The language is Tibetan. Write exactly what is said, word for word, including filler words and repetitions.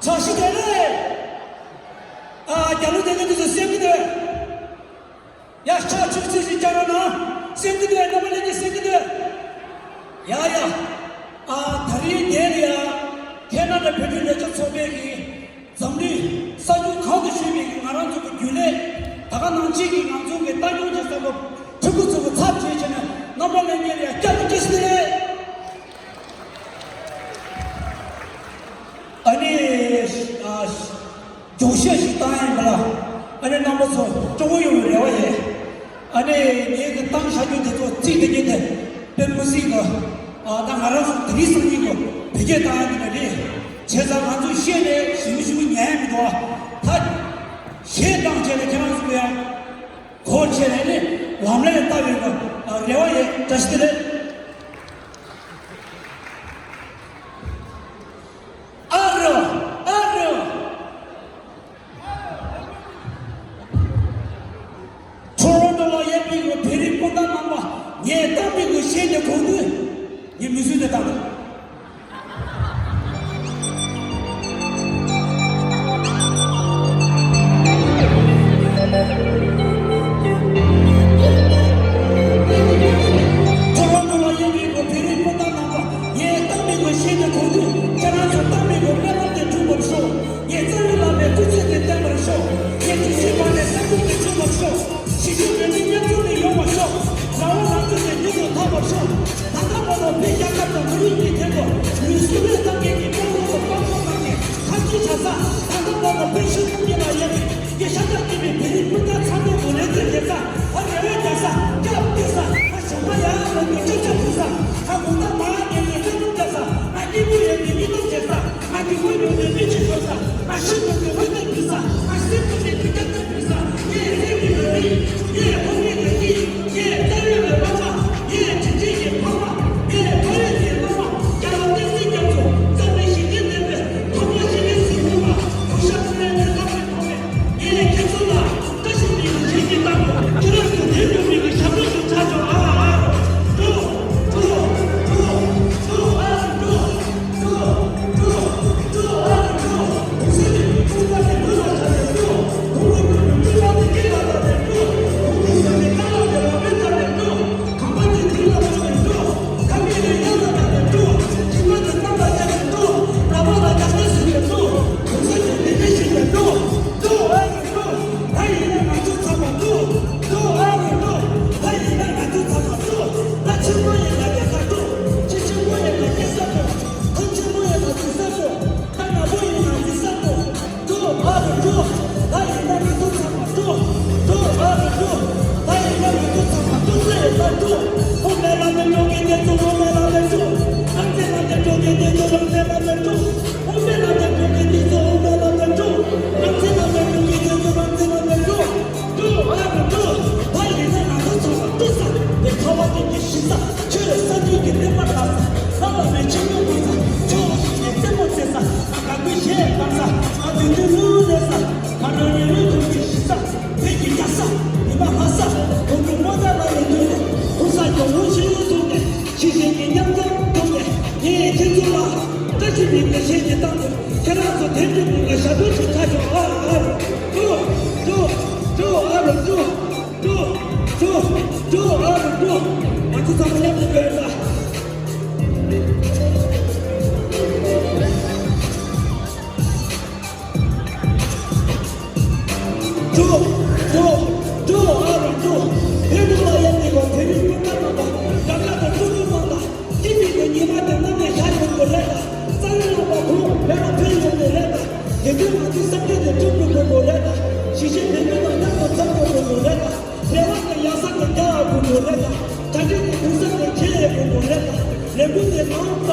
བཀྲ་ཤིས་བདེ་ལེགས། ཨ། རྒྱ་ལོ་དེ་ཚོ་གསན་གི་འདུག་ཡ། ཕྱག་མཆོད་ཅིག་ཅིག་རྒྱག་རོགས་གནང་། གསན་གི་འདུག་རྣམ་པ་ལྷན་རྒྱས་གསན་གི་འདུག་ཡ་ཡ། ཨ། དེ་རིང་འདིར་ཡ། ཁེ་ན་ཌ་བོད་རིགས་ལས་བྱེད་ཚོགས་པའི་གི་འཛམ་གླིང་ས་ཁུལ་གང་དུ་བཞུགས་པའི་གི་ང་རང་ཚོ་གི་རྒྱུན་ལས། ད་ག་ནང་བཞིན་གི་ང་ཚོ་གི་ལྟ་སྐྱོང་བྱེད་ས་གི་ཕྲུ་གུ་ཚོ་གི་ཚབ་བྱས་བྱས་ནས་རྣམ་པ་ལྷན་རྒྱས་ལ་ཡ་བསྐྱར་དུ་བཀྲ་ཤིས་བདེ་ལེགས། ཨ་ནི། ཨ། སྦྱོང་བཤད་ཞིག་བཏང་ཡིན་པ་ལ། ཨ་ནི་རྣམ་པ་ཚོ་སྤྲོ་བོ་ཡོང་བའི་རེ་བ་ཡོད། ཨ་ནི་ངེད་ཀྱི་བཏང་བཞག་རྒྱུ་དེ་ཚོ་ཚིག་དེ་གཉིས་དེ་དཔེ་མི་སྲིད་གི། ཨ། ད་ང་རང་ཚོ་དེ་རིང་སང་ཉིན་གི་བོད་སྐད་བཏང་ཡ་དེ་འདྲ་རེད། བྱས་ཙང་ང་ཚོས་བཤད་ནས་ཞིབ་ཞིབ་ཉན་ཡ་མི་འདུག་ད་གཞས་བཏང་བྱས་ནས་ཁྱེད་རང་ཚོ་ལ་ཡང་གོ་བྱས་ནས་ནི་ལམ་ལ་ཡང་བཏང་བའི་རེ་བ་ཡོད། བཀྲ་ཤིས་བདེ་ལེགས། ཨ་རོ། ཨ་རོ། ཊོ་རོན་ཊོ་ལ་ཡོད་པའི་གི་བོད་རིགས་སྤུན་ཟླ་རྣམ་པ། ངས་བཏང་བའི་གི་གཞས་དེ་གོ་དུས་ངས་མི་བཟོད་དེ་བཏང་། ཊོ་རོན་ཊོ་ལ་ཡོད་པའི་གི་བོད་རིགས་སྤུན་ཟླ་རྣམ་པ། ངས་བཏང་བའི་གི་གཞས་དེ་གོ་དུས་ཁྱེད་རང་ཚོ་བཏང་བའི་གི་སྨོན་ལམ་དེ་འགྲུབ་པར་ཤོག་ངས་རྩ་བའི་བླ་མའི་སྐུ་ཚེ་དེ་བརྟན་པར་ཤོག་ངས་དུས་ཚོད་བར་ནས་བསམ་ཚུལ་དེ་འགྲུབ་པར་ཤོག་གཞིས་བྱེས་བོད་མི་མཉམ་འཛོམས་དེ་ཡོང་བར་ཤོག་རང་དབང་རང་བཙན་དེ་མྱུར་དུ་ཐོབ་པར་ཤོག་ད་ལྟ་བར་དུ་བོད་རྒྱལ་ཁབ་དང་མི་རིགས་ཀྱི་དོན་དུ་ལུས་སྲོག་བློས་བཏང་མཁན་གྱི་དཔའ་བོ་དང་དཔའ་མོ་རྣམས་ཀྱི་ཐབས་ཇུས་བྱ་ས། ད་ལྟ་བར་དུ་བོད་ཕྱི་ནང་གཉིས་ལ་ཡོད་པའི་ཤ་ཁྲག་གཅིག་པའི་བོད་རིགས་སྤུན་ཟླ་ཚང་མའི་ངོས་ལེན་དུ་ཡོད་ས། ཨ། རེ་བ་རྒྱག་ས། སྐྱབས་བཅོལ་ས། ཨ། གཞན་པ་ཡང་ལོ་རྒྱུས་ཅག་ཅག་ཐུག་ས། ཨ། གོང་ལྟར་མ་ངེས་ནས་བསམ་བློ་བརྒྱབ་ས། ཨ། སྐྱིད་པོ་ཡོད་པའི་གཉིད་ལམ་བྱེད་ས། ཨ། སྐྱིད་པོ་ཡོད་པའི་མི་ཆེ་ཤོས་ས། ཨ། ཤི་དགོས་པའི་དབུགས་ཐག་ཉེ་ས། ཨ། སེམས་ཁོང་ནས་དུས་རྒྱག་ཐག་ཉེ་ས། ངས་སེམས་ཀྱི་ལ་རིགས། ངས་ཕོ་ངས་ལ་སྐྱིད། ངས་རྩ་བའི་ལ་བ་མ། ངས་དྲིན་ཆེན་གྱི་ཕ་མ། ངས་ཕ་རོལ་གྱི་བླ་མ། རྒྱལ་བ་བསྟན་འཛིན་རྒྱ་མཚོ། བསམ་པའི་ཞི་བདེ་ལྡན་པའི་ཕ་མ་ཞི་བདེ་སྲིད་ཕུག་མ། བུ་ཤ་ཀུ་རེ་ནས་བསམ་པའི་ཕ་མས། ངས་ཁྱེད་ཚོ་ལ་བཀྲ་ཤིས་པའི་རྗེས་ཀྱི་གཏམ། ཁྱེད་རང་ཚོ་དེར་འགྲོ་བའི་གི་ཞབས་བྲོ་ཞིག་ཆགས་ཆོག་ཨ་ཨ་ཨ། འགྲོ། འགྲོ། འགྲོ། འགྲོ། ཨ་འགྲོ། འགྲོ། ཨ་འགྲོ། འགྲོ། འགྲོ། ད་ཡིན་ན་ང་ཚོ་ཚང་མ་འགྲོ། ད་ཆེན་པོ་ཡིན་ན་རྒྱལ་ས་འགྲོ། ཆེ་ཆེན་པོ་ཡིན་ན་རྒྱལ་ས་འགྲོ། ཁམས་ཆེན་པོ་ཡིན་ན་འཛིན་ས་འགྲོ། ད་ནག་པོ་ཡིན་ན་འཛིན་ས་འགྲོ། འགྲོ་ཨ་རོ་འགྲོ། ད་ཡིན་ན་ང་ཚོ་ཚང་མ་འགྲོ། འགྲོ་ཨ་རོ་འགྲོ། ད་ཡིན་ན་ང་ཚོ་ཚང་མ་འགྲོ་ས་ཡིན་ན་འགྲོ། འོ་མེ་ལ་མེ་འགྲོ་གི་དེ་ཚོ་འོ་མེ་ལ་མེ་འགྲོ། རང་བཙན་ལ་མེ་འགྲོ་གི་དེ་ཚོ་རང་བཙན་ལ་མེ་འགྲོ། འོ་མེ་ལ་མེ་འགྲོ་གི་དེ་ཚོ་འོ་མེ་ལ་མེ་འགྲོ། རང་བཙན་ལ་མེ་འགྲོ་གི་དེ་ཚོ་རང་བཙན་ལ་མེ་འགྲོ། འགྲོ་ཨ་རོ་འགྲོ། ད་ཡིན་ན་ང་ཚོ་ཚང་མ་འགྲོ་ས། དེ་ཁ་བ་ཅན་གྱི་གཞི་ས། ཆོས་ས་འདུལ་གྱི་བསྟན་པ་དར་ས། ས་ལ་མེ་ཆེན་པོ་འགྲོ་ས། ཆོས་ཞིག་གི་རྩེ་མོ་རྩེ་ས། ང་དགའ་དགོས་གཞས་བཏང་ས། ང་དུས་དུས་ལུས་ལས་ས། ང་རང་ཉིད་ལུས་ཐུབ་ཀྱི་གཞི་ས། བོད་ཀྱི་རྒྱལ་ས། ཉི་མ་ལྷ་ས། དོན་གྲུབ་རྨོ་མཛངས་ལགས་ཡི་མདུན་ནས། ཧུར་ས་རྒྱལ་བོ་ཆེན་པོ་བཟུང་ནས། ཞི་བྱེད་ཀྱི་མཉམ་འཛོམས་བཟུང་ནས། ངས་ཁྱེད་ཚོ་ལ་བཀྲ་ཤིས་པའི་ངེས་ཤེས་ཀྱི་སྟེང་དུ་ཁྱེད་རང་ཚོ་དེབ་ཀྱི་མིང་ལ་ཞབས་བྲོ་ཞིག་ཆགས་ཆོག་ཨ་ཨ་རོ། འགྲོ། འགྲོ། འགྲོ་ཨ་རོ་འགྲོ། འགྲོ། འགྲོ། འགྲོ་ཨ་རོ་འགྲོ། ང་ཚོ་ཚང་མ་མཉམ་དུ་འགྲོ་ཡོད་ད། འགྲོ། འགྲོ། འགྲོ་ཨ་རོ་འགྲོ། བོད་ལུགས་ལ་ཡ་ནི་གོ་བོད་རིགས་སྤུན་ཟླ་རྣམ་པ། དགྲ་དགའ་དང་སྤྲོ་མོ་རྣམས་ལ། སྐྱིད་པའི་གི་ཉི་མ་དེ་གནམ་ནས་ཤར་ཡོང་དགོས་རེད་ད། རྩ་བའི་བླ་མ་ཁོང་བོད་ལ་ཕེབས་ཡོང་དགོས་རེད་ད། དེ་དུས་ང་ཚོའི་བསམ་འཆར་དེ་འགྲུབ་དགོས་དགོས་རེད་ད། གཞིས་བྱེས་བོད་མི་དང་མཉམ་དུ་འཛོམས་དགོས་དགོས་རེད་ད། རེ་བ་དང་ཡ་ས་དེ་རྒྱག་དགོས་དགོས་རེད་ད། གྲ་སྒྲིག་གི་གུན་གསབ་དེ་འཁྱེར་ཡོང་དགོས་རེད་ད། ལས་འགུལ་དེ་མང་